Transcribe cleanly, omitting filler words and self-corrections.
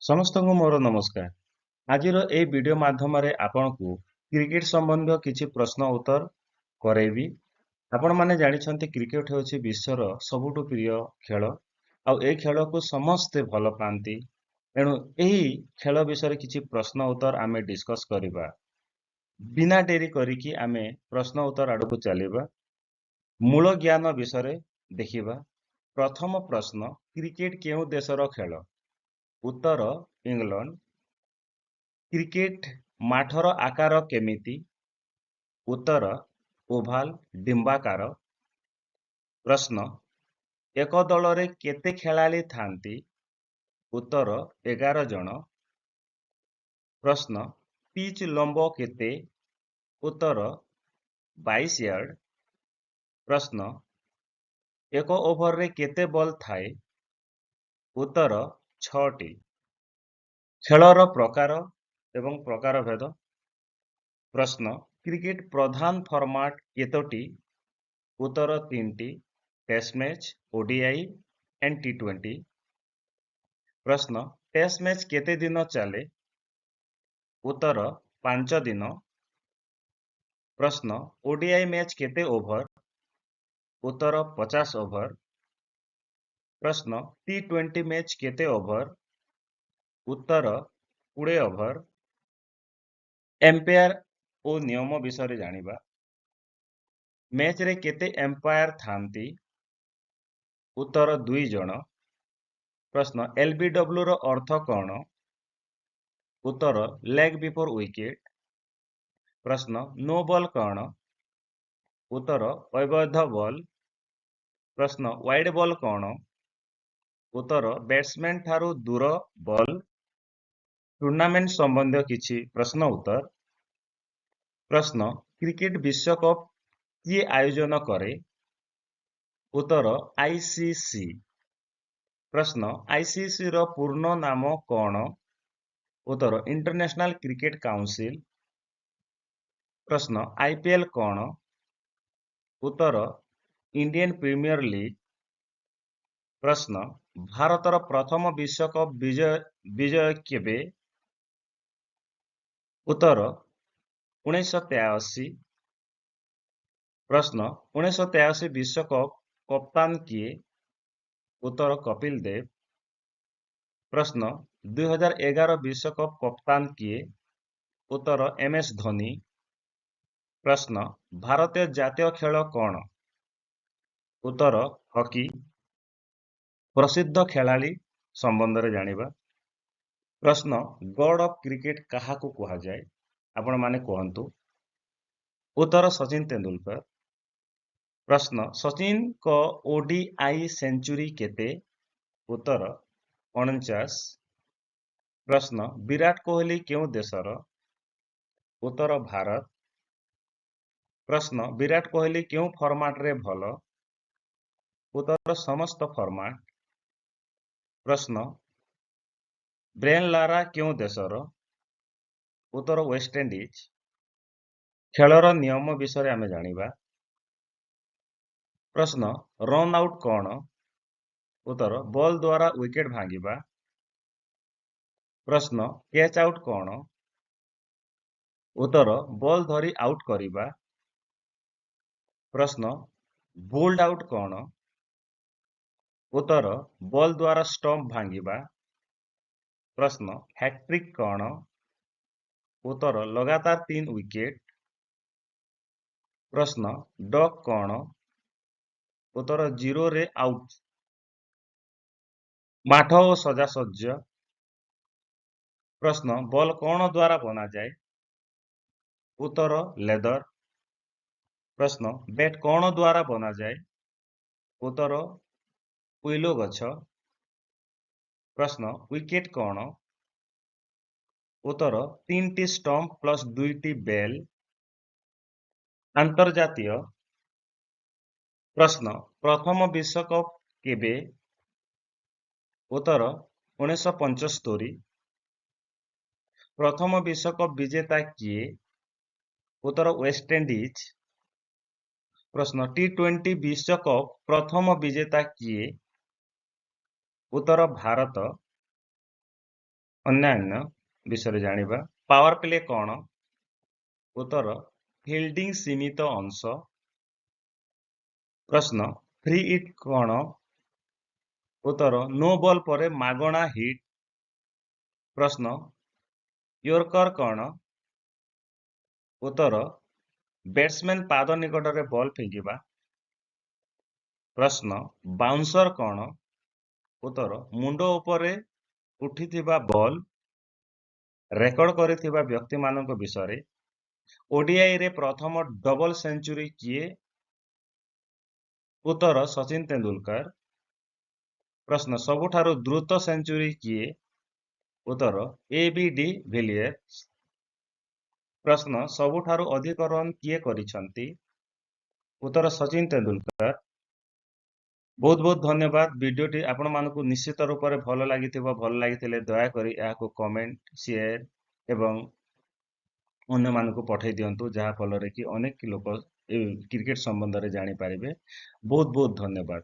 ସମସ୍ତଙ୍କୁ ମୋର ନମସ୍କାର। ଆଜିର ଏଇ ଭିଡ଼ିଓ ମାଧ୍ୟମରେ ଆପଣଙ୍କୁ କ୍ରିକେଟ ସମ୍ବନ୍ଧୀୟ କିଛି ପ୍ରଶ୍ନ ଉତ୍ତର କରେଇବି। ଆପଣମାନେ ଜାଣିଛନ୍ତି, କ୍ରିକେଟ ହେଉଛି ବିଶ୍ୱର ସବୁଠୁ ପ୍ରିୟ ଖେଳ ଆଉ ଏଇ ଖେଳକୁ ସମସ୍ତେ ଭଲ ପାଆନ୍ତି। ଏଣୁ ଏହି ଖେଳ ବିଷୟରେ କିଛି ପ୍ରଶ୍ନ ଉତ୍ତର ଆମେ ଡିସ୍କସ୍ କରିବା। ବିନା ଡେରି କରିକି ଆମେ ପ୍ରଶ୍ନ ଉତ୍ତର ଆଡ଼କୁ ଚାଲିବା। ମୂଳ ଜ୍ଞାନ ବିଷୟରେ ଦେଖିବା। ପ୍ରଥମ ପ୍ରଶ୍ନ, କ୍ରିକେଟ କେଉଁ ଦେଶର ଖେଳ? ଉତ୍ତର ଇଂଲଣ୍ଡ। କ୍ରିକେଟ ମାଠର ଆକାର କେମିତି? ଉତ୍ତର ଓଭାଲ, ଡିମ୍ବାକାର। ପ୍ରଶ୍ନ, ଏକ ଦଳରେ କେତେ ଖେଳାଳି ଥାନ୍ତି? ଉତ୍ତର 11 ଜଣ। ପ୍ରଶ୍ନ, ପିଚ୍ ଲମ୍ବ କେତେ? ଉତ୍ତର 22 ୟାର୍ଡ। ପ୍ରଶ୍ନ, ଏକ ଓଭରରେ କେତେ ବଲ୍ ଥାଏ? ଉତ୍ତର ଛଅଟି। ଖେଳର ପ୍ରକାର ଏବଂ ପ୍ରକାରଭେଦ। ପ୍ରଶ୍ନ, କ୍ରିକେଟ ପ୍ରଧାନ ଫର୍ମାଟ କେତୋଟି? ଉତ୍ତର ତିନିଟି, test match, ODI and T20। ପ୍ରଶ୍ନ, ଟେଷ୍ଟ ମ୍ୟାଚ୍ କେତେ ଦିନ ଚାଲେ? ଉତ୍ତର 5 ଦିନ। ପ୍ରଶ୍ନ, ଓଡିଆଇ ମ୍ୟାଚ୍ କେତେ ଓଭର? ଉତ୍ତର 50 ଓଭର। ପ୍ରଶ୍ନ, ଟି20 ମ୍ୟାଚ୍ କେତେ ଓଭର? ଉତ୍ତର 20 ଓଭର। ଏମ୍ପାୟାର ଓ ନିୟମ ବିଷୟରେ ଜାଣିବା। ମ୍ୟାଚରେ କେତେ ଏମ୍ପାୟାର ଥାନ୍ତି? ଉତ୍ତର ଦୁଇ ଜଣ। ପ୍ରଶ୍ନ, ଏଲବିଡବ୍ଲ୍ୟୁ ର ଅର୍ଥ କଣ? ଉତ୍ତର ଲେଗ ବିଫୋର ୱିକେଟ। ପ୍ରଶ୍ନ, ନୋ ବଲ୍ କଣ? ଉତ୍ତର ଅବୈଧ ବଲ୍। ପ୍ରଶ୍ନ, ୱାଇଡ ବଲ୍ କଣ? ଉତ୍ତର ବ୍ୟାଟ୍ସମ୍ୟାନ ଠାରୁ ଦୂର ବଲ୍। ଟୁର୍ଣ୍ଣାମେଣ୍ଟ ସମ୍ବନ୍ଧୀୟ କିଛି ପ୍ରଶ୍ନ ଉତ୍ତର। ପ୍ରଶ୍ନ, କ୍ରିକେଟ ବିଶ୍ୱକପ୍ କିଏ ଆୟୋଜନ କରେ? ଉତ୍ତର ଆଇସିସି। ପ୍ରଶ୍ନ, ଆଇସିସି ର ପୂର୍ଣ୍ଣ ନାମ କଣ? ଉତ୍ତର ଇଣ୍ଟରନ୍ୟାସନାଲ କ୍ରିକେଟ କାଉନସିଲ। ପ୍ରଶ୍ନ, ଆଇପିଏଲ କଣ? ଉତ୍ତର ଇଣ୍ଡିଆନ ପ୍ରିମିୟର ଲିଗ। ପ୍ରଶ୍ନ, ଭାରତର ପ୍ରଥମ ବିଶ୍ୱକପ୍ ବିଜୟ କେବେ? ଉତ୍ତର 1983। ପ୍ରଶ୍ନ, 1983 ବିଶ୍ୱକପ୍ କପ୍ତାନ କିଏ? ଉତ୍ତର କପିଲ ଦେବ। ପ୍ରଶ୍ନ, 2011 ବିଶ୍ୱକପ୍ କପ୍ତାନ କିଏ? ଉତ୍ତର ଏମ ଏସ୍ ଧୋନି। ପ୍ରଶ୍ନ, ଭାରତୀୟ ଜାତୀୟ ଖେଳ କଣ? ଉତ୍ତର ହକି। ପ୍ରସିଦ୍ଧ ଖେଳାଳି ସମ୍ବନ୍ଧରେ ଜାଣିବା। ପ୍ରଶ୍ନ, ଗଡ୍ ଅଫ୍ କ୍ରିକେଟ କାହାକୁ କୁହାଯାଏ? ଆପଣମାନେ କୁହନ୍ତୁ। ଉତ୍ତର ସଚିନ ତେନ୍ଦୁଲକର। ପ୍ରଶ୍ନ, ସଚିନଙ୍କ ଓଡିଆଇ ସେଞ୍ଚୁରୀ କେତେ? ଉତ୍ତର 49। ପ୍ରଶ୍ନ, ବିରାଟ କୋହଲି କେଉଁ ଦେଶର? ଉତ୍ତର ଭାରତ। ପ୍ରଶ୍ନ, ବିରାଟ କୋହଲି କେଉଁ ଫର୍ମାଟରେ ଭଲ? ଉତ୍ତର ସମସ୍ତ ଫର୍ମାଟ। ପ୍ରଶ୍ନ, ବ୍ରେନ୍ ଲାରା କେଉଁ ଦେଶର? ଉତ୍ତର ୱେଷ୍ଟଇଣ୍ଡିଜ। ଖେଳର ନିୟମ ବିଷୟରେ ଆମେ ଜାଣିବା। ପ୍ରଶ୍ନ, ରନ୍ ଆଉଟ୍ କଣ? ଉତ୍ତର ବଲ୍ ଦ୍ୱାରା ୱିକେଟ ଭାଙ୍ଗିବା। ପ୍ରଶ୍ନ, କ୍ୟାଚ୍ ଆଉଟ୍ କଣ? ଉତ୍ତର ବଲ୍ ଧରି ଆଉଟ୍ କରିବା। ପ୍ରଶ୍ନ, ବୋଲ୍ଡ ଆଉଟ୍ କଣ? ଉତ୍ତର ବଲ୍ ଦ୍ୱାରା ଷ୍ଟମ୍ପ ଭାଙ୍ଗିବା। ପ୍ରଶ୍ନ, ହ୍ୟାଟ୍ରିକ୍ କଣ? ଉତ୍ତର ଲଗାତାର ତିନି ୱିକେଟ। ପ୍ରଶ୍ନ, ଡକ୍ କଣ? ଉତ୍ତର ଜିରୋରେ ଆଉଟ୍। ମାଠ ଓ ସଜାସଜ୍ଜ। ପ୍ରଶ୍ନ, ବଲ୍ କଣ ଦ୍ୱାରା ବନାଯାଏ? ଉତ୍ତର ଲେଦର। ପ୍ରଶ୍ନ, ବ୍ୟାଟ୍ କଣ ଦ୍ୱାରା ବନାଯାଏ? ଉତ୍ତର ୱିଲୋ ଗଛ। ପ୍ରଶ୍ନ, ୱିକେଟ କଣ? ଉତ୍ତର ତିନିଟି ଷ୍ଟମ୍ପ ପ୍ଲସ୍ ଦୁଇଟି ବେଲ୍। ଆନ୍ତର୍ଜାତୀୟ। ପ୍ରଶ୍ନ, ପ୍ରଥମ ବିଶ୍ୱକପ୍ କେବେ? ଉତ୍ତର 1975। ପ୍ରଥମ ବିଶ୍ୱକପ୍ ବିଜେତା କିଏ? ଉତ୍ତର ୱେଷ୍ଟଇଣ୍ଡିଜ। ପ୍ରଶ୍ନ, ଟି20 ବିଶ୍ୱକପ୍ ପ୍ରଥମ ବିଜେତା କିଏ? ଉତ୍ତର ଭାରତ। ଅନ୍ୟାନ୍ୟ ବିଷୟରେ ଜାଣିବା। ପାୱାର ପ୍ଲେ କ'ଣ? ଉତ୍ତର, ଫିଲ୍ଡିଂ ସୀମିତ ଅଂଶ। ପ୍ରଶ୍ନ, ଫ୍ରି ହିଟ୍ କ'ଣ? ଉତ୍ତର, ନୋ ବଲ୍ ପରେ ମାଗଣା ହିଟ୍। ପ୍ରଶ୍ନ, ୟର୍କର କ'ଣ? ଉତ୍ତର, ବ୍ୟାଟ୍ସମ୍ୟାନ୍ ପାଦ ନିକଟରେ ବଲ୍ ଫିଙ୍ଗିବା। ପ୍ରଶ୍ନ, ବାଉନ୍ସର କ'ଣ? ଉତ୍ତର, ମୁଣ୍ଡ ଉପରେ ଉଠିଥିବା ବଲ୍। ରେକର୍ଡ କରିଥିବା ବ୍ୟକ୍ତିମାନଙ୍କ ବିଷୟରେ। ଓଡିଆଇରେ ପ୍ରଥମ ଡବଲ ସେଞ୍ଚୁରୀ କିଏ? ଉତ୍ତର, ସଚିନ ତେନ୍ଦୁଲକର। ପ୍ରଶ୍ନ, ସବୁଠାରୁ ଦ୍ରୁତ ସେଞ୍ଚୁରୀ କିଏ? ଉତ୍ତର, ଏ ବି ଡି ଭିଲିୟର୍ସ। ପ୍ରଶ୍ନ, ସବୁଠାରୁ ଅଧିକ ରନ୍ କିଏ କରିଛନ୍ତି? ଉତ୍ତର, ସଚିନ ତେନ୍ଦୁଲକର। ବହୁତ ବହୁତ ଧନ୍ୟବାଦ। ଭିଡ଼ିଓଟି ଆପଣମାନଙ୍କୁ ନିଶ୍ଚିତ ରୂପରେ ଭଲ ଲାଗିଥିବ। ଭଲ ଲାଗିଥିଲେ ଦୟାକରି ଏହାକୁ କମେଣ୍ଟ, ସେୟାର ଏବଂ ଅନ୍ୟମାନଙ୍କୁ ପଠାଇ ଦିଅନ୍ତୁ, ଯାହାଫଳରେ କି ଅନେକ ଲୋକ ଏ କ୍ରିକେଟ ସମ୍ବନ୍ଧରେ ଜାଣିପାରିବେ। ବହୁତ ବହୁତ ଧନ୍ୟବାଦ।